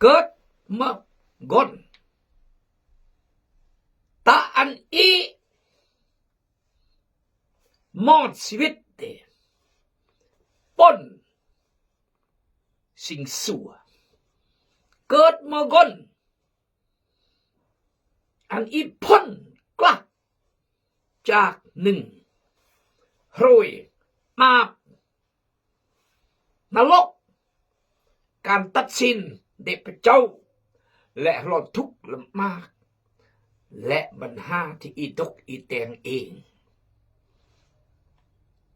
ເກີດມາກົ້ນ ຕາອັນອີ ມອດຊີວິດເດ ປົນສິ່ງຊົ່ວ ເກີດມາກົ້ນ ອັນອີ່ພົ້ນກວ່າຈາກໜຶ່ງໂຮຍມາບ ນະລົກ ການຕັດສິນເດພະເຈົ້າ ແລະ ຮອດທຸກລຳບາກ ແລະ ບັນຫາທີ່ອີຕົກອີແຕ່ງເອງ.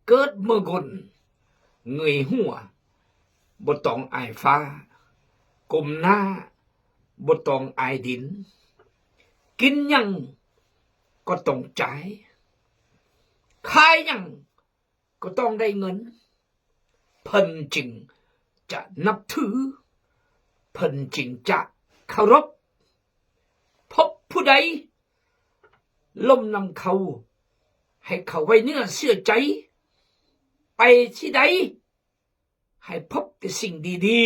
ເກີດມາກົ້ນ ເງີຍຫົວ ບໍ່ຕ້ອງອາຍຟ້າ ກົ້ມໜ້າ ບໍ່ຕ້ອງອາຍດິນ ກິນຫຍັງກໍຕ້ອງຈ່າຍ ຂາຍຫຍັງກໍຕ້ອງໄດ້ເງິນ ເພິ່ນຈຶ່ງຈະນັບຖື ເພິ່ນຈຶ່ງຈະເຄົາລົບ ພົບຜູ້ໃດລົມນຳເຂົາ ໃຫ້ເຂົາໄວ້ເນື້ອເຊື່ອໃຈ ໄປທີ່ໃດ ໃຫ້ພົບແຕ່ສິ່ງດີ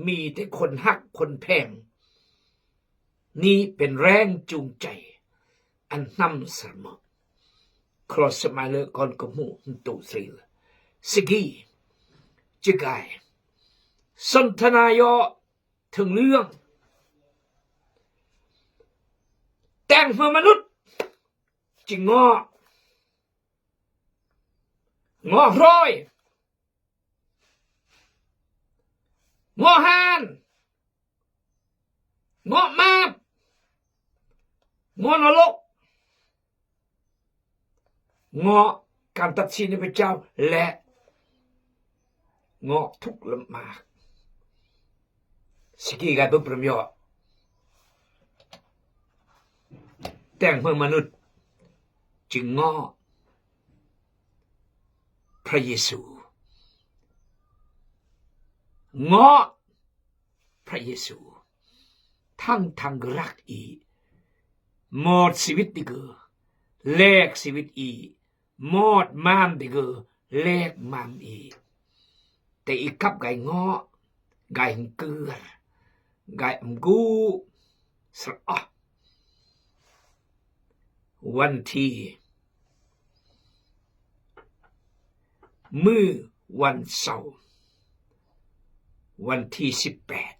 ໆ ມີແຕ່ຄົນຮັກຄົນແພງ ນີ້ເປັນແຮງຈູງໃຈອັນນຳສະເໝີ. ຄຣອສສະມາຍເລີກອນກະໝູ່ ໜຶ່ງໂຕສຣີ ສະກີ ຈະກາຍ ສົນທະນາຫຍໍ້ເຖິງເລື່ອງ ແຕ່ງເພື່ອມະນຸດ ຈຶ່ງເງາະ ເງາະຮ້ອຍ ເງາະຮ້ານ ເງາະມາບ ເງາະນະລົກ ເງາະການຕັດສິນຂອງພະເຈົ້າ ແລະ ເງາະທຸກລຳບາກ. ສະກີກາຍປຶບລຳເຍາະ ແຕ່ງເພື່ອມະນຸດ ຈຶ່ງເງາະພະເຢຊູ ເງາະພະເຢຊູ ທັງທັງລັກອີ ມອດຊີວິດດີເກີ ແລກຊີວິດອີ ມອດມາມດີເກີ ແລກມາມອີ ແຕ່ອີກັບໄກເງາະ ໄກເກືອ ໄກອຳກູ ສະອະ ວັນທີ ມື້ວັນເສົາ ວັນທີສິບແປດ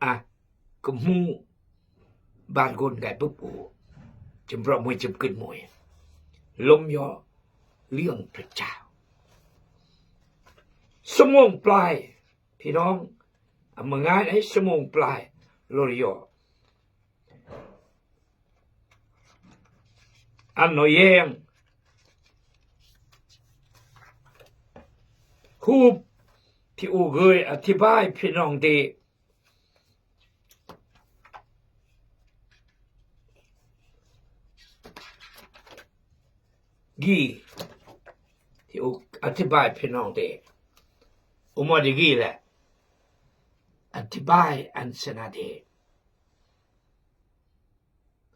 ອະ ກະໝູ່ ບາດໂກນໄກປຶບໂອ ຈຳເປາະມວຍ ຈຳກຶດມວຍ ລົມເຍາະເລື່ອງພະເຈົ້າ ຊົ່ວໂມງປາຍ ພີ່ນ້ອງ ອາ ເມື່ອງາຍໄດ້ຊົ່ວໂມງປາຍ ໂລດເຍາະ ອັນໜ້ອຍແຍງ ຮູບທີ່ໂອເຄີຍອະທິບາຍພີ່ນ້ອງເດ ກີ ທີ່ໂອອະທິບາຍພີ່ນ້ອງເດ ໂອມອດດີກີແຫຼະ ອະທິບາຍອັນຊະນະເດ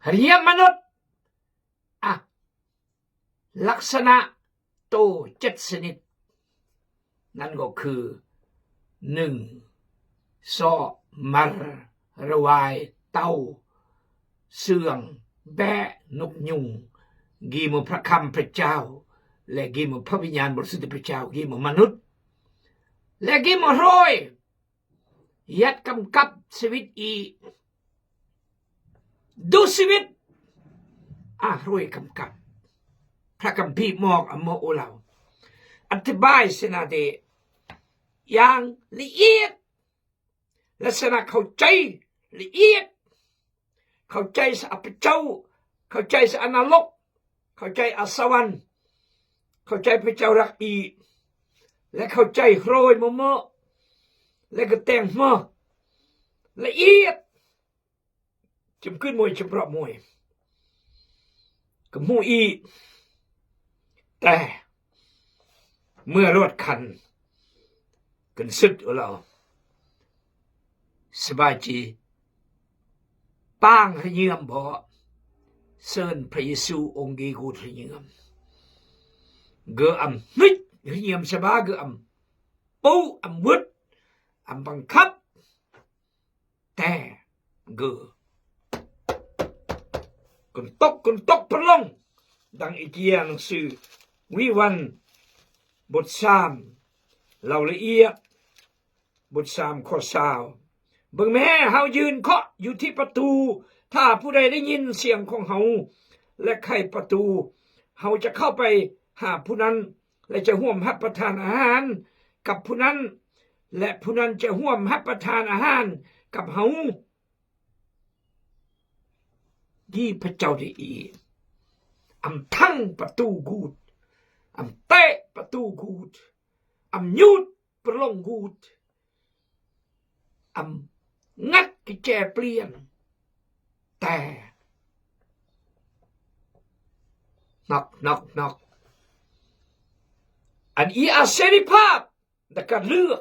ຮຽນມະນຸດ ອະ ລັກສະນະໂຕເຈັດຊະນິດ ນັ້ນກໍຄື ໜຶ່ງ ເຊາະ ໝັດ ລະວາຍ ເຕົ່າ ເຊື່ອງ ແບ້ ນົກຍຸງ ກີມືພະຄຳພະເຈົ້າ ແລະ ກີມືພະວິນຍານບໍລິສຸດພະເຈົ້າ ກີມືມະນຸດ ແລະ ກີມືໂຮຍ ຍັດກຳກັບຊີວິດອີ ດູຊີວິດ ອາໂຮຍກຳກັບ ພະຄຳພີມອກອະໂມໂອລາວ ອະທິບາຍເສນາເດ ຢ່າງລະອຽດ ລັກສະນະເຂົ້າໃຈລະອຽດ ເຂົ້າໃຈສະອາພະເຈົ້າ ເຂົ້າໃຈສະອານະລົກ ເຂົ້າໃຈອາສະຫວັນ ເຂົ້າໃຈພະເຈົ້າລັກອີ ແລະ ເຂົ້າໃຈໂຮຍເໝີໆ ແລະ ກະແຕ່ງເໝີລະອຽດ ຈຳກຶດມວຍ ຈຳເປາະມວຍ ກະໝູ່ອີກ ແຕ່ ເມື່ອລອດຄັນ ກັນສຸດໂອລາວ ສະບາຍຈີ ປາງຮະເຍືອມບໍ ເຊີນພະເຢຊູອົງກີກູດຮະເຍືອມ ເກີອຳ ໜຶດ ຮະເຍືອມສະບາເກີອຳ ປຸ ອຳວຶດ ອຳບັງຄັບ ແຕ່ເກີ ກົນຕົກ ກົນຕົກເພິ່ນລົງ ດັ່ງອີກຢ່າງໜັງສືວິວັນ ບົດສາມ ລາວລະອຽດ ບົດສາມ ຂໍ້ຊາວ ເບິ່ງແມ້ ເຮົາຢືນເຄາະຢູ່ທີ່ປະຕູ ຖ້າຜູ້ໃດໄດ້ຍິນສຽງຂອງເຮົາ ແລະ ໄຂປະຕູ ເຮົາຈະເຂົ້າໄປຫາຜູ້ນັ້ນ ແລະ ຈະຮ່ວມຮັບປະທານອາຫານກັບຜູ້ນັ້ນ ແລະ ຜູ້ນັ້ນຈະຮ່ວມຮັບປະທານອາຫານກັບເຮົາ. ກີ້ພະເຈົ້າໄດ້ອີກ ອຳທັງປະຕູກູດ ອຳເຕະປະຕູກູດ ອຳຍູດປະລົງກູດ ອຳງັດກິແຈປ່ຽນ ແຕ່ ນອກ ນອກ ນອກ ອັນອີອາເສລີພາບໃນການເລືອກ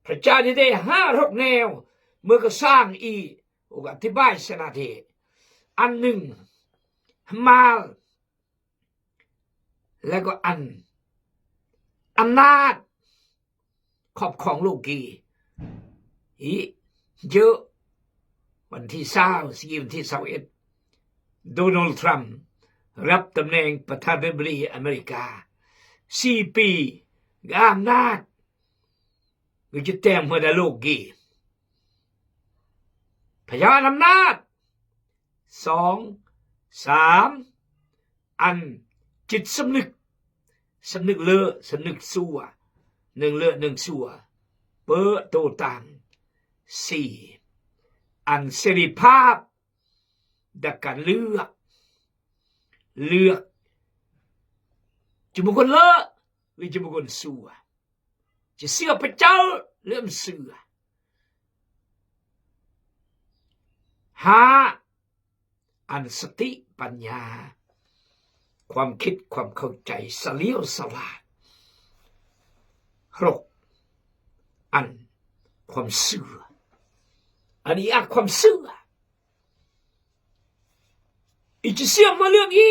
ພະເຈົ້າໄດ້ໃຫ້ຫ້າຫົກແນວ ເມື່ອກໍສ້າງອີກ ໂອກາທິບາຍສະນາເດ ອັນໜຶ່ງ ມາລ ແລ້ວກໍອັນ ອຳນາດ ຄອບຄອງໂລກເກ ອີກເຢີະ ວັນທີຊາວ ສີ່ ວັນທີຊາວເອັດ ໂດນັລ ທຣຳ ຮັບຕຳແໜ່ງປະທານາທິບໍດີອາເມລິກາ ສີ່ປີ ອຳນາດ ກໍຈະແຕ້ມຫົວໜ້າໂລກເກ ພະເຈົ້າອຳນາດ ສອງ ສາມ ອັນຈິດສຳນຶກ ສຳນຶກເລີ ສຳນຶກຊົ່ວ ໜຶ່ງເລີ ໜຶ່ງຊົ່ວ ເປີໂຕຕາງ ສີ່ ອັນເສລີພາບ ໃນການເລືອກ ເລືອກຈະບໍ່ຄົນເລີ ຫຼື ຈະບໍ່ຄົນຊົ່ວ ຈະເຊື່ອພະເຈົ້າ ຫຼື ບໍ່ເຊື່ອ ຫ້າ ອັນສະຕິປັນຍາ ຄວາມຄິດຄວາມເຂົ້າໃຈສະຫຼຽວສະຫຼາດ ຫົກ ອັນຄວາມເຊື່ອ ອັນອີອາກຄວາມເຊື່ອ ອີຈະເຊື່ອມາເລື່ອງອີ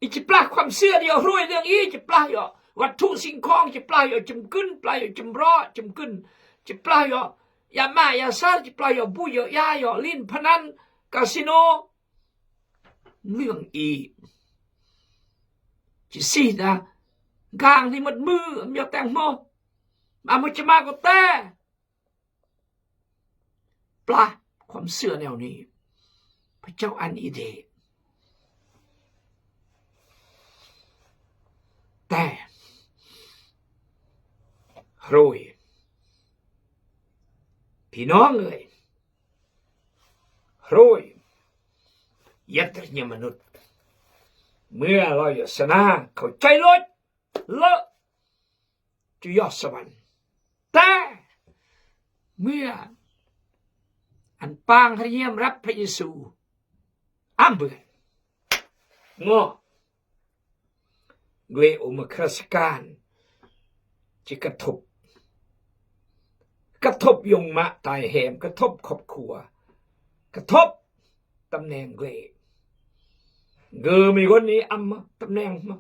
ອີຈະປາຄວາມເຊື່ອດຽວຮວຍເລື່ອງອີ ຈະປາຢໍ ວັດຖຸສິ່ງຂອງ ຈະປາຢໍ ຈຳກຶນ ປາຢໍ ຈຳເລາະ ຈຳກຶນ ຈະປາຢໍ ຢາມ້າຢາຊາ ຈະປາຢໍ ບຸຢໍ ຢາຢໍ ຫຼິ້ນພະນັນ ກາສິໂນ ເລື່ອງອີ ຈະຊີ້ນະ ກາງທີ່ໝົດມື ອຳຍອດແຕງໂມ ມາໝົດຈະມາກໍແຕ່ ປາ ຄວາມເຊື່ອແນວນີ້ ພະເຈົ້າອັນອີເດ ແຕ່ ໂຮຍ ພີ່ນ້ອງເອີຍ ໂຮຍ ຍັດຕະຍະມະນຸດ ເມື່ອລອຍສະໜາ ເຂົ້າໃຈໂລດ ເລີ ຈະຍອດສະຫວັນ ແຕ່ເມື່ອອັນປາງຮະຍຽມຮັບພະເຢຊູ ອຳເບືອງໍ ເກຣໂອມະຄຣາຊະການ ຈະກະທົບ ກະທົບຍົງມະຕາຍແຮມ ກະທົບຄອບຄົວ ກະທົບຕຳແໜ່ງເກຣ ເກີມີຄົນນີ້ອຳມາຕຳແໜ່ງມາ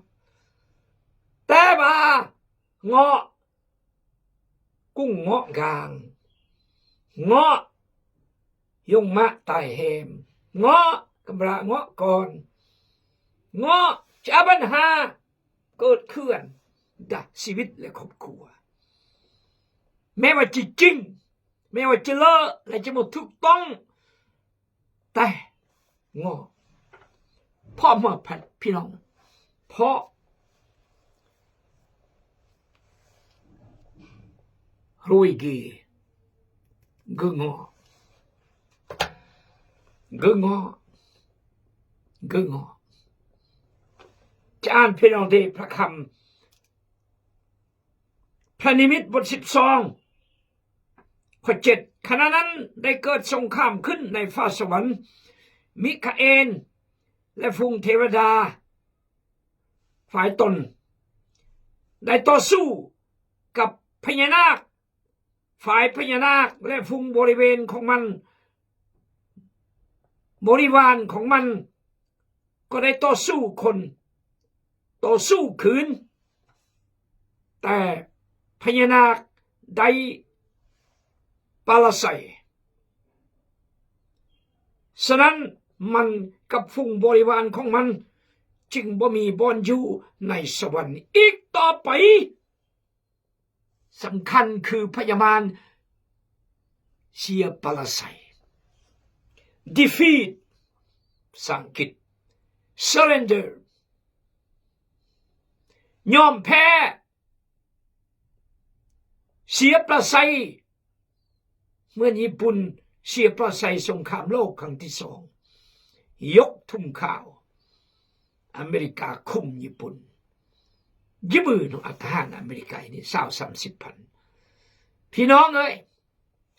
ແຕ່ວ່າເງາະ ກຸ້ງເງາະກາງ ເງາະ ຍົງມະຕາຍແຮມ ເງາະ ກຳລະເງາະກ່ອນ ເງາະ ຈະບັນຫາ ເກີດເຂື່ອນ ດະຊີວິດ ແລະ ຄອບຄົວ ແມ້ວ່າຈະຈິງ ແມ້ວ່າຈະເລີ ແລະ ຈະບໍ່ຖືກຕ້ອງ ແຕ່ງໍ ເພາະມາພັດ ພີ່ນ້ອງ ເພາະ ໂຮຍເກ ເກີງໍ ເກີງໍ ເກີງໍ ຈະອ່ານ ພີ່ນ້ອງເດ ພະຄຳ ພະນິມິດ ບົດສິບສອງ ຂໍ້ເຈັດ ຂະນະນັ້ນໄດ້ເກີດສົງຄາມຂຶ້ນໃນຟ້າສະຫວັນ ມິຄາເອນ ແລະ ຝູງເທວະດາຝ່າຍຕົນ ໄດ້ຕໍ່ສູ້ກັບພະຍານາກ ຝ່າຍພະຍານາກ ແລະ ຝູງບໍລິເວນຂອງມັນ ບໍລິວານຂອງມັນ ກໍໄດ້ຕໍ່ສູ້ຄົນ ຕໍ່ສູ້ຄືນ ແຕ່ພະຍານາກໄດ້ປາລາໄຊ. ສະນັ້ນມັນກັບຝູງບໍລິວານຂອງມັນຈຶ່ງບໍ່ມີບ່ອນຢູ່ໃນສະຫວັນອີກຕໍ່ໄປ. ສຳຄັນຄືພະຍາມານເສຍປາລາໄຊ, ດີຟີດ ພາສາອັງກິດ, ເຊີເຣັນເດີ ຍອມແພ້, ເສຍປາລາໄຊ ເໝືອນຍີ່ປຸ່ນເສຍປາລາໄຊສົງຄາມໂລກຄັ້ງທີສອງ, ຍົກທຸງຂາວ, ອາເມລິກາຄຸມຍີ່ປຸ່ນ, ຍືມມືນຳອາ ທະຫານອາເມລິການີ້ຊາວສາມສິບພັນ. ພີ່ນ້ອງເອີຍ,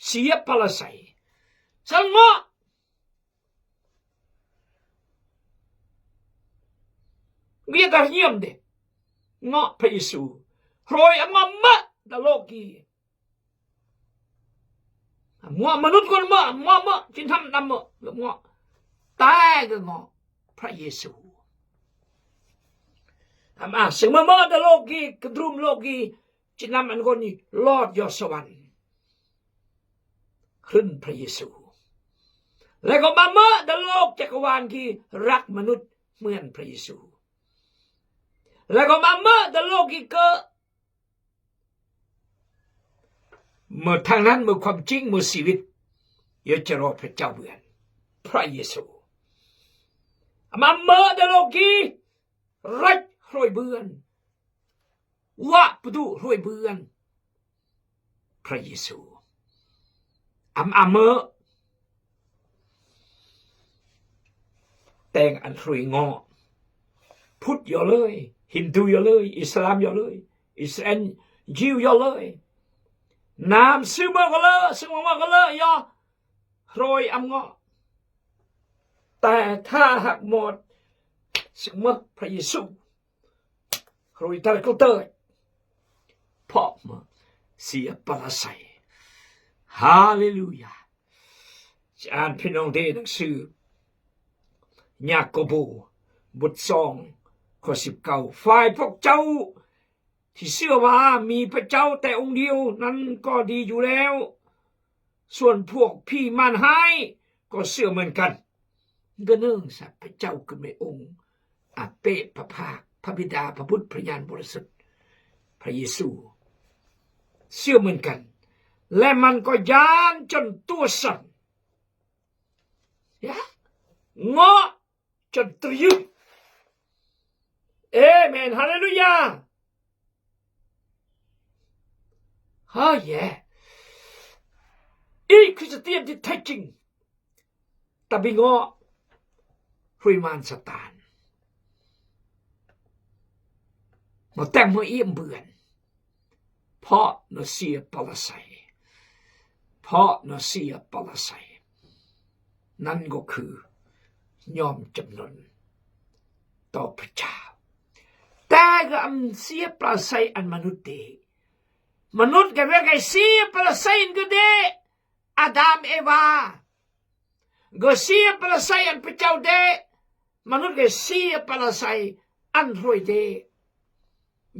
ເສຍປາລາໄຊ. ຊັ້ນເງາະ ວຽດນາມເດ້ ເງາະພະເຢຊູ, ໂຮຍອາມາເໝີດາໂລກີ. ເງາະມະນຸດກ່ອນເໝີ, ເງາະເໝີ, ຈິນທຳດຳເໝີ, ເງາະ, ແຕ່ກໍເງາະພະເຢຊູ. ອາມາເສງມະເໝີດາໂລກີ, ກະດຣູມໂລກີ, ຈິນນຳອັນກ່ອນນີ້ລອດຢໍສະຫວັນ. ຂຶ້ນພະເຢຊູ. ແລ້ວກໍມາເໝີດາໂລກຈັກກະວານທີ່ຮັກມະນຸດເໝືອນພະເຢຊູ. ແລ້ວກໍມາເໝີດາໂລກທີ່ເກີດ ເມື່ອທາງນັ້ນ ເມື່ອຄວາມຈິງ ເມື່ອຊີວິດ ຢາກຈະລໍພະເຈົ້າເບືອນ ພະເຢຊູ. ມາເໝີດາໂລກທີ່ ລັດຮວຍເບືອນ, ວະປະຕູຮວຍເບືອນ, ພະເຢຊູ. ອຳອາເມີ, ແຕ່ງອັນຮວຍເງາະ, ພຸດຢໍເລີຍ, ຮິນດູຢໍເລີຍ, ອິດສະລາມຢໍເລີຍ, ອິດສະຣາແອນ, ຢິວຢໍເລີຍ, ນາມຊື່ເມີກໍເລີ, ຊື່ເມີກໍເລີ, ຢໍ ຮວຍອຳເງາະ. ແຕ່ຖ້າຫາກໝົດ, ຊື່ເມີພະເຢຊູ. ໂຮຍຕາລະກູເຕີຍ ເພາະມາເສຍປາລາໄຊ. ຮາເລລູຢາ. ຈະອ່ານພີ່ນ້ອງເດ ໜັງສືຍາໂກໂບ ບົດສອງ ຂໍ້ສິບເກົ້າ, ຝ່າຍພວກເຈົ້າທີ່ເຊື່ອວ່າມີພະເຈົ້າແຕ່ອົງດຽວນັ້ນກໍດີຢູ່ແລ້ວ. ສ່ວນພວກຜີມານຮ້າຍກໍເຊື່ອເໝືອນກັນ. ກໍເນື່ອງຈາກພະເຈົ້າຄືແມ່ອົງອາເປະພະພາກ, ພະບິດາ, ພະບຸດ, ພະຍານບໍລິສຸດ, ພະເຢຊູ ເຊື່ອເໝືອນກັນ, ແລະ ມັນກໍຢ້ານຈົນຕົວສັ່ນ. ຍາ ເງາະ ຈົນຕະຍືດ. ເອເມນ, ຮາເລລູຢາ. ຮາແຍ. ອີກຄຣິສຕຽນທີ່ແທ້ຈິງ ຕະບິເງາະ ຮວຍມານຊາຕານ ມາແຕ່ງມາອຽມເບືອນ. ເພາະນາເຊຍປາລາໄຊ, ເພາະນາເຊຍປາລາໄຊ, ນັ້ນກໍຄືຍອມຈຳນົນຕໍ່ພະເຈົ້າ. ແຕ່ກໍອຳເຊຍປາລາໄຊອັນມະນຸດເດ, ມະນຸດກໍເປັນໄກເຊຍປາລາໄຊອັນກໍເດ, ອາດາມເອວາ ກໍເຊຍປາລາໄຊອັນພະເຈົ້າເດ, ມະນຸດກໍເຊຍປາລາໄຊອັນຮວຍເດ.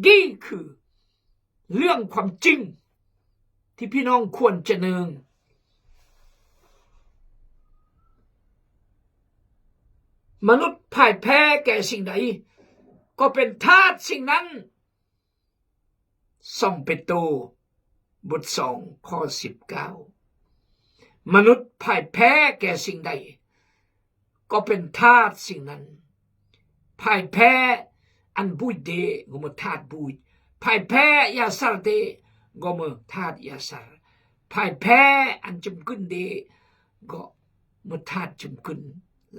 ນີ້ຄືເລື່ອງຄວາມຈິງທີ່ພີ່ນ້ອງຄວນຈະເນີງ. ມະນຸດພ່າຍແພ້ແກ່ສິ່ງໃດ ກໍເປັນທາດສິ່ງນັ້ນ. ສອງເປໂຕ ບົດສອງ ຂໍ້ສິບເກົ້າ. ມະນຸດພ່າຍແພ້ແກ່ສິ່ງໃດ ກໍເປັນທາດສິ່ງນັ້ນ. ພ່າຍແພ້ອັນບູດເດ ກໍເໝີທາດບູດ. ພ່າຍແພ້ຢາສັກເດ ກໍເໝີທາດຢາສັກ. ພ່າຍແພ້ອັນຈຳກຶນເດ ກໍເໝີທາດຈຳກຶນ.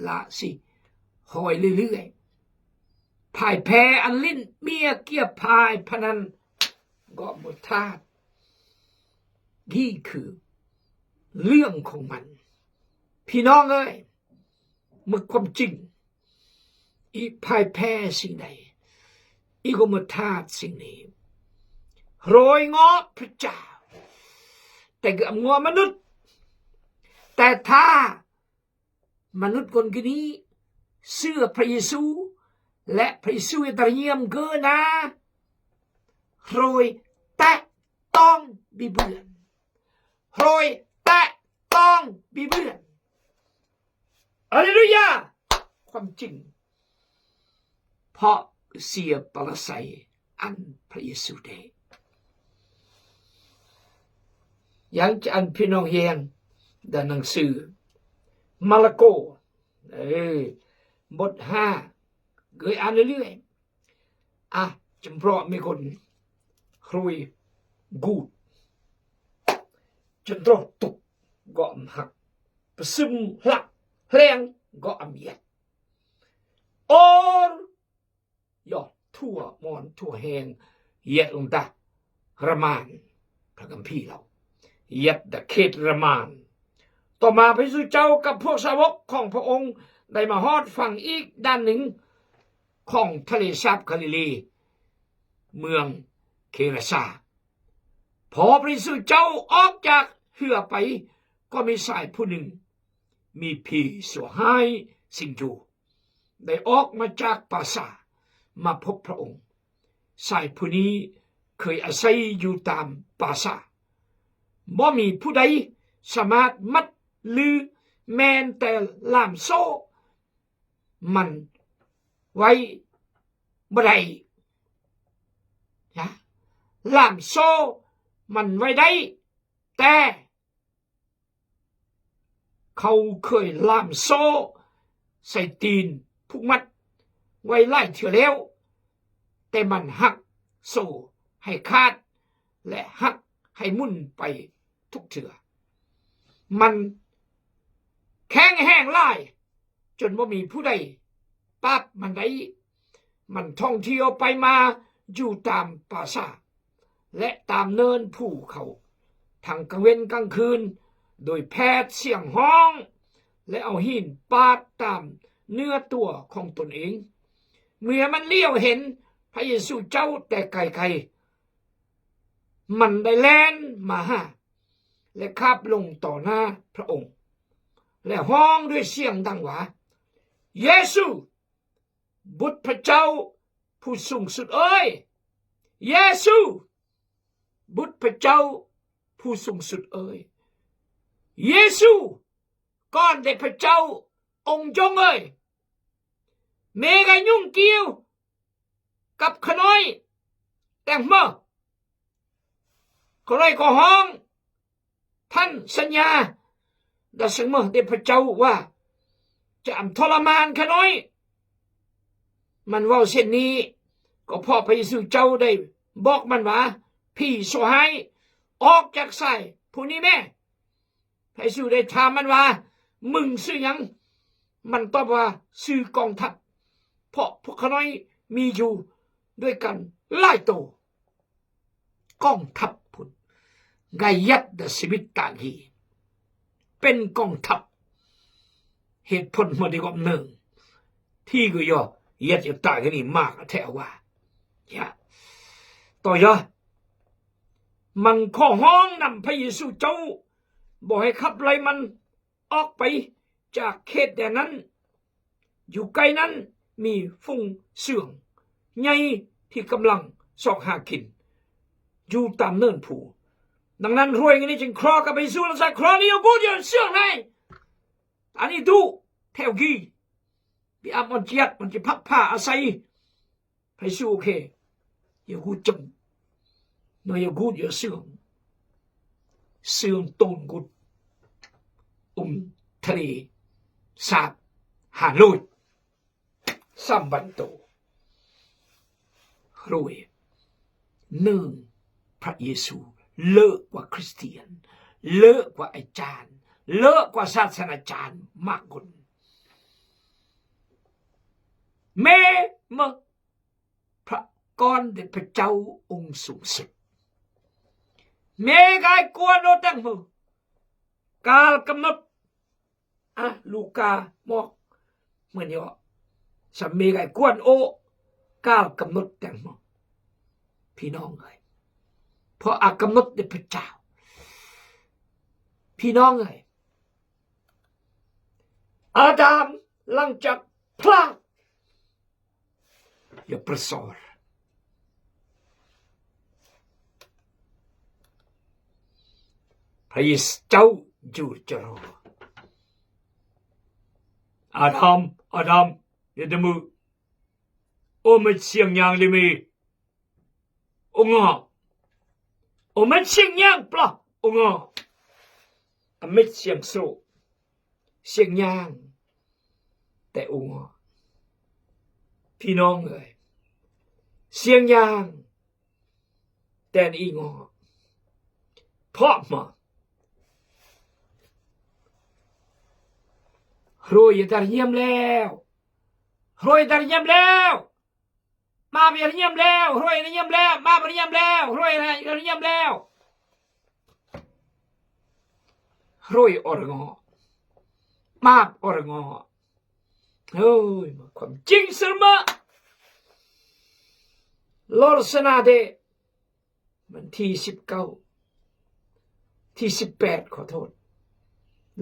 ລະຊິຫອຍເລື້ອຍໆ. ພ່າຍແພ້ອັນຫຼິ້ນເມຍເກຍພາຍພະນັນ ກໍເໝີທາດ. ນີ້ຄືເລື່ອງຂອງມັນ. ພີ່ນ້ອງເອີຍ, ເໝີຄວາມຈິງ, ອີພ່າຍແພ້ສິ່ງໃດ, ອີກໍເໝີທາດສິ່ງນີ້. ໂຮຍເງາະພະເຈົ້າ, ແຕ່ກໍເອາເງາະມະນຸດ. ແຕ່ຖ້າ ມະນຸດຄົນຄົນນີ້ເຊື່ອພະເຢຊູ ແລະ ພະເຢຊູຕະຢ້ຽມເກີນນາ ໂຮຍແຕະຕ້ອງບິດເບືອນ, ໂຮຍແຕະຕ້ອງບິດເບືອນ. ຮາເລລູຢາ! ຄວາມຈິງ ເພາະເສຍປາລາໄຊອັນພະເຢຊູໄດ້. ຢ່າງທີ່ອັນພີ່ນ້ອງຮຽນໃນໜັງສືມາລະໂກ ເອີ ບົດຫ້າ ເອີຍ ອ່ານເລື້ອຍໆ ອ່ະ ຈຳເພາະມີຄົນໂຮຍກູດ ຈົນໂຕະຕຸກກໍອຳຫັກ ປະຊຶມຫຼັກແຮງກໍອຳຢຽດ ໂອ ຢອກທົ່ວໝອນທົ່ວແຮງ ຢຽດລົງຕາລະມານ ພະຄຳພີເລົ່າ ຢຽດຕາເຂດລະມານ. ຕໍ່ມາພະເຢຊູເຈົ້າກັບພວກສາວົກຂອງພະອົງໄດ້ມາຮອດຝັ່ງອີກດ້ານໜຶ່ງຂອງທະເລສາບກາລີລີ ເມືອງເຄຣາຊາ. ພໍພະເຢຊູເຈົ້າອອກຈາກເຮືອໄປ ກໍມີຊາຍຜູ້ໜຶ່ງ ມີຜີຊົ່ວຮ້າຍສິງຢູ່ ໄດ້ອອກມາຈາກປ່າຊ້າມາພົບພະອົງ. ຊາຍຜູ້ນີ້ເຄີຍອາໄສຢູ່ຕາມປ່າຊ້າ ບໍ່ມີຜູ້ໃດສາມາດມັດ ຫຼື ແມ່ນແຕ່ລ່າມໂສ້ມັນໄວ້ບໍ່ໄດ້. ລ່າມໂສ້ມັນໄວ້ໄດ້ ແຕ່ ເຂົາເຄີຍລ່າມໂສ້ໃສ່ຕີນຜູກມັດໄວ້ຫຼາຍເທື່ອແລ້ວ, ແຕ່ມັນຫັກໂສ້ໃຫ້ຂາດ ແລະ ຫັກໃຫ້ໝຸ່ນໄປທຸກເທື່ອ. ມັນແຂງແຮງຫຼາຍ ຈົນບໍ່ມີຜູ້ໃດປາບມັນໄດ້. ມັນທ່ອງທ່ຽວໄປມາຢູ່ຕາມປ່າຊ້າ ແລະ ຕາມເນີນພູເຂົາ ທັງກາງເວັນກາງຄືນ, ໂດຍແຜດສຽງຮ້ອງ ແລະ ເອົາຫີນປາດຕາມເນື້ອຕົວຂອງຕົນເອງ. ເມື່ອມັນຫຼຽວເຫັນພະເຢຊູເຈົ້າແຕ່ໄກໆ, ມັນໄດ້ແລ່ນມາຫາ ແລະ ຄາບລົງຕໍ່ໜ້າພະອົງ ແລະ ຮ້ອງດ້ວຍສຽງດັງວ່າ, ເຢຊູ, ບຸດພະເຈົ້າຜູ້ສູງສຸດເອີຍ! ເຢຊູ, ບຸດພະເຈົ້າຜູ້ສູງສຸດເອີຍ! ເຢຊູ, ກ້ອນເດັດພະເຈົ້າອົງຍົງເອີຍ! ແມ່ກະຫຍຸ້ງກ່ຽວ ກັບຂະນ້ອຍແຕງເມີ. ຂະນ້ອຍກໍຮ້ອງ, ທ່ານສັນຍາ ດາເຊງເມີ ເດດພະເຈົ້າວ່າ ຈະອຳທໍລະມານຂະນ້ອຍ. ມັນເວົ້າເຊັ່ນນີ້ ກໍເພາະພະເຢຊູເຈົ້າໄດ້ບອກມັນວ່າ, ຜີຊົ່ວຮ້າຍ, ອອກຈາກຊາຍຜູ້ນີ້ແມ້. ພະເຢຊູໄດ້ຖາມມັນວ່າ, ມຶງຊື່ຫຍັງ? ມັນຕອບວ່າ, ຊື່ກອງທັບ, ເພາະພວກຂ້ານ້ອຍມີຢູ່ດ້ວຍກັນຫຼາຍໂຕ. ກອງທັບພຸ້ນ, ໄງຍັດດາຊີວິດຕາງຮີ, ເປັນກອງທັບ. ເຫດຜົນມາດີກອມເນີງ, ທີ່ກໍຍໍຍັດຢູ່ຕາງນີ້ມາກະແທ້ວ່າ. ຍະ, ຕໍ່ຍະ, ມັນຂໍຮ້ອງນຳພະເຢຊູເຈົ້າ, ບໍ່ໃຫ້ຂັບໄລ່ມັນອອກໄປຈາກເຂດແດນນັ້ນ. ຢູ່ໃກ້ນັ້ນມີຝູງເຊື່ອງໃຫຍ່ທີ່ກຳລັງຊອກຫາກິນຢູ່ຕາມເນີນພູ. ດັ່ງນັ້ນ ຮວຍເງິນນີ້ຈຶ່ງຂໍກັບພະເຢຊູ ແລະ ວ່າ, ຂໍອະນຸຍາດກູດຢາເຊື່ອງໃນ ອານິດຸ ແຖວກີ ບິອາມອນຈຽດ ມັນຈະພັກພາອາໄສ ພະເຢຊູ ໂອເຄ ຢາກູດຈຳ ນອຍຢາກູດຢາເຊື່ອງ ເຊື່ອງໂຕນກຸດ ອຸມທະເລສາບ ຫາໂລຍ ສາມບັນໂຕ ໂລຍ ໜຶ່ງ ພະເຢຊູ ເລີກກວ່າຄຣິສຕຽນ ເລີກກວ່າອາຈານ ເລີກກວ່າສາສະນາຈານມາກຄົນ ແມ່ມະ ພະ ກ່ອນແດ່ພະເຈົ້າອົງສູງສຸດ ແມ່ກາຍກວນໂອແຕງເມີ ການກຳນົດ ອາ ລູກາມອກ ເໝືອນຢູ່ ສາມີໄກກວນໂອ ການກຳນົດແຕ່ງເມີ ພີ່ນ້ອງເອີຍ ເພາະອາກຳນົດແດ່ພະເຈົ້າ ພີ່ນ້ອງເອີຍ ອາດາມຫຼັງຈາກພລາດ ຢ່າປະສອນ ພຣະເຢຊູເຈົ້າຢູ່ຈະລໍ. ອາດາມ, ອາດາມ, ເດດະມື, ໂອເມັດຊຽງຍາງລີມີ, ໂອງໍ, ໂອເມັດຊຽງຍາງປະ, ໂອງໍ, ອາເມັດຊຽງໂຊ, ຊຽງຍາງ, ແຕ່ໂອງໍ. ພີ່ນ້ອງເອີຍ, ຊຽງຍາງ, ແຕ່ນອີງໍ, ເພາະມາ ໂຮຍຕາຮຽມແລ້ວ, ໂຮຍຕາຮຽມແລ້ວ, ມາເປັນຮຽມແລ້ວ, ໂຮຍຕາຮຽມແລ້ວ, ມາເປັນຮຽມແລ້ວ, ໂຮຍຕາຮຽມແລ້ວ, ໂຮຍອໍຣະງໍ, ມາບອໍຣະງໍ. ໂອ້ຍ ມາຄວາມຈິງສະມະ ໂລສະນາເດ ວັນທີສິບເກົ້າ ທີສິບແປດ ຂໍໂທດ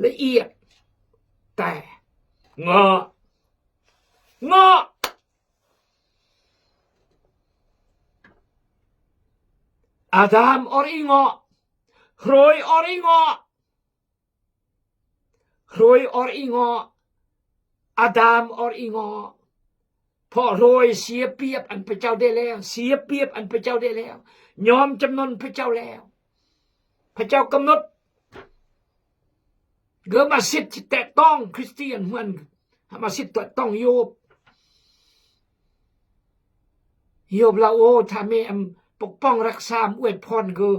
ລະອຽດ ແຕ່ ເງາະ ເງາະ ອາດາມ ອໍ ອີ ເງາະ ໂຮຍ ອໍ ອີ ເງາະ ໂຮຍ ອໍ ອີ ເງາະ ອາດາມ ອໍ ອີ ເງາະ ເພາະໂຮຍເສຍປຽບອັນພະເຈົ້າໄດ້ແລ້ວ, ເສຍປຽບອັນພະເຈົ້າໄດ້ແລ້ວ, ຍອມຈຳນົນພະເຈົ້າແລ້ວ. ພະເຈົ້າກຳນົດ ເກີດມາສິດຈະແຕະຕ້ອງຄຣິສຕຽນ ເໝືອນມາສິດແຕະຕ້ອງໂຢບ. ໂຢບລາວ ໂອ້ ຖ້າແມ່ອຳປົກປ້ອງຮັກສາ ອຳອວຍພອນ ກໍ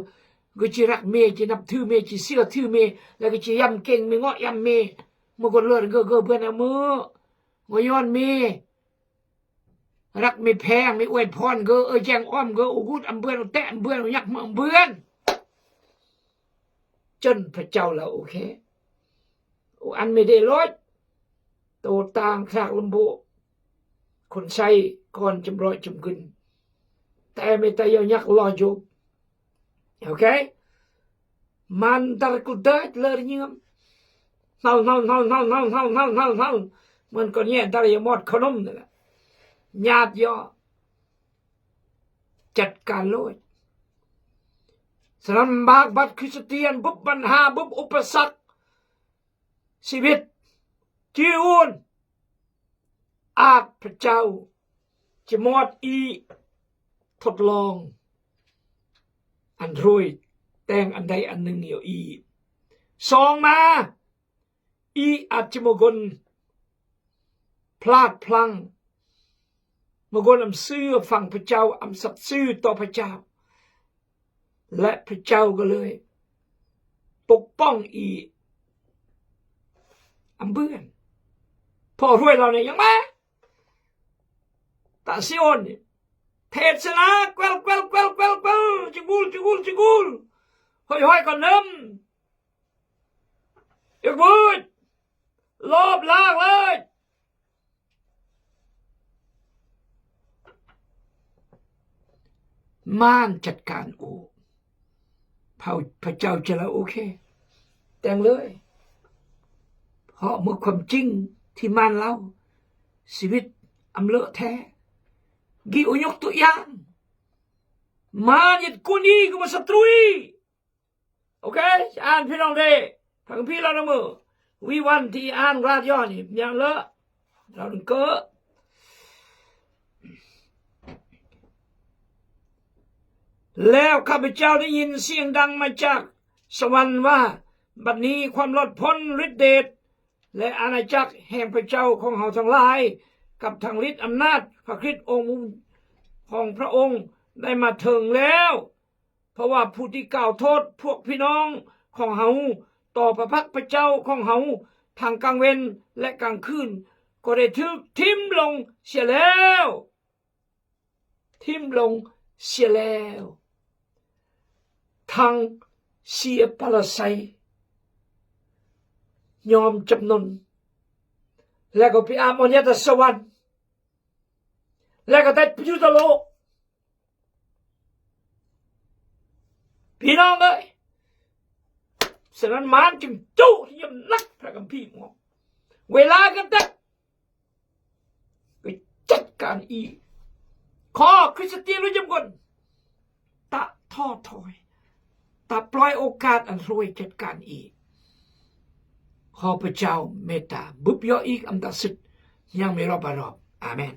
ກໍຈະຮັກແມ່ ຈະນັບຖືແມ່ ຈະເຊື່ອຖືແມ່ ແລ້ວກໍຈະຢຳເກັ່ງແມ່ ເງາະຢຳແມ່ ເມື່ອກ່ອນເລີດ ກໍ ກໍເບິ່ງເອົາມື້ ເງາະຍ້ອນແມ່ ຮັກແມ່ແພງ ແມ່ອວຍພອນ ກໍ ເອີ ແຈງອ້ອມ ກໍ ໂອ້ ກູດອຳເບືອນ ເຕະອຳເບືອນ ຍັກມາອຳເບືອນ ຈົນພະເຈົ້າລາວ ໂອເຄ ໂອ ອັນແມ່ເດໂລດ ໂຕຕ່າງຄາກລຳໂບ ຄົນໃຊ້ກ່ອນຈຳຮ້ອຍຈຳກຶນ ແຕ່ແມ່ຕາຍາວຍັກລໍໂຢບ ໂອເຄ ມັນຕະກຸດເດີດເລີຍຍືມ ເຮົາ ເຮົາ ເຮົາ ເຮົາ ເໝືອນກໍແຍ່ດາລະຍາມອດຂະໜົມນັ້ນແຫຼະ ຍາດຍໍ ຈັດການໂລດ. ສະນັ້ນ ບາກບັດຄຣິສຕຽນ ບຸບບັນຫາ ບຸບອຸປະສັກ ຊີວິດ ຈີອູນ ອາດພະເຈົ້າຈະມອດອີທົດລອງ ອັນໂຮຍແຕ່ງອັນໃດອັນໜຶ່ງຢູ່ອີ ສອງມາ ອີອາດຈະມາກົນພລາດພລັ້ງ ມາກົນອຳເຊື່ອຟັງພະເຈົ້າ ອຳສັດຊື່ຕໍ່ພະເຈົ້າ ແລະ ພະເຈົ້າກໍເລີຍປົກປ້ອງອີ ອຳເບືອນ ເພາະໂຮຍເຫຼົ່ານີ້ຍັງມາ ຕາຊິໂອນນີ້ ເທດສະນາ ແກວ ແກວ ແກວ ແກວ ແກວ ຈະກູລ ຈະກູລ ຈະກູລ ຫ້ອຍໆ ກ່ອນເດີມ ເອີກບຸດ ລອບລ້າງເລີຍ ມານຈັດການ ໂອ ພະ ພະເຈົ້າຈະລະ ໂອເຄ ແຕ່ງເລີຍ ເພາະເມື່ອຄວາມຈິງທີ່ມານເລົ່າ ຊີວິດອຳເລີະແທ້ ກີໂອຍົກຕົວຢ່າງ ມານຍັດກູນອີກວ່າສັດຕຣູ ໂອເຄ ອ່ານພີ່ນ້ອງເດ້ ພັງພີລາວນະເມີ ວີວັນທີ່ອ່ານລາດຍ້ອນນີ້ ຍາມເລີ ລາວໜຶ່ງເກີ ແລ້ວຂ້າພະເຈົ້າໄດ້ຍິນສຽງດັງມາຈາກສະຫວັນວ່າ ບັດນີ້ຄວາມລອດພົ້ນ, ລິດເດດ ແລະ ອານາຈັກແຫ່ງພະເຈົ້າຂອງເຮົາທັງຫຼາຍ ກັບທັງລິດອຳນາດພະຄຣິດອົງຂອງພະອົງໄດ້ມາເຖິງແລ້ວ. ເພາະວ່າຜູ້ທີ່ກ່າວໂທດພວກພີ່ນ້ອງຂອງເຮົາຕໍ່ພະພັກພະເຈົ້າຂອງເຮົາທັງກາງເວັນ ແລະ ກາງຄືນ ກໍໄດ້ຖືກຖິ້ມລົງເສຍແລ້ວ, ຖິ້ມລົງເສຍແລ້ວ. ທັງເສຍປາລະໄຊ ຍອມຈຳນົນ ແລ້ວກໍໄປອາບອະຍາດຕະສະຫວັນ ແລ້ວກໍໄດ້ໄປຢູ່ຕະໂລກ. ພີ່ນ້ອງເອີຍ, ສະນັ້ນມານຈຶ່ງຈຸທີ່ຍຳນັກພະຄຳພີໝໍ. ເວລາກໍຕັດ, ກໍຈັດການອີກ. ຂໍຄຣິສຕຽນຮູ້ຈຳກັນ, ຕະທໍ້ຖອຍ, ຕາປ່ອຍໂອກາດອັນຮວຍຈັດການອີກ. ຂໍພະເຈົ້າເມດຕາບຸບເຍາະອີກອຳຕາສິດຍັງມີຮອບອາຮອບ. ອາເມນ.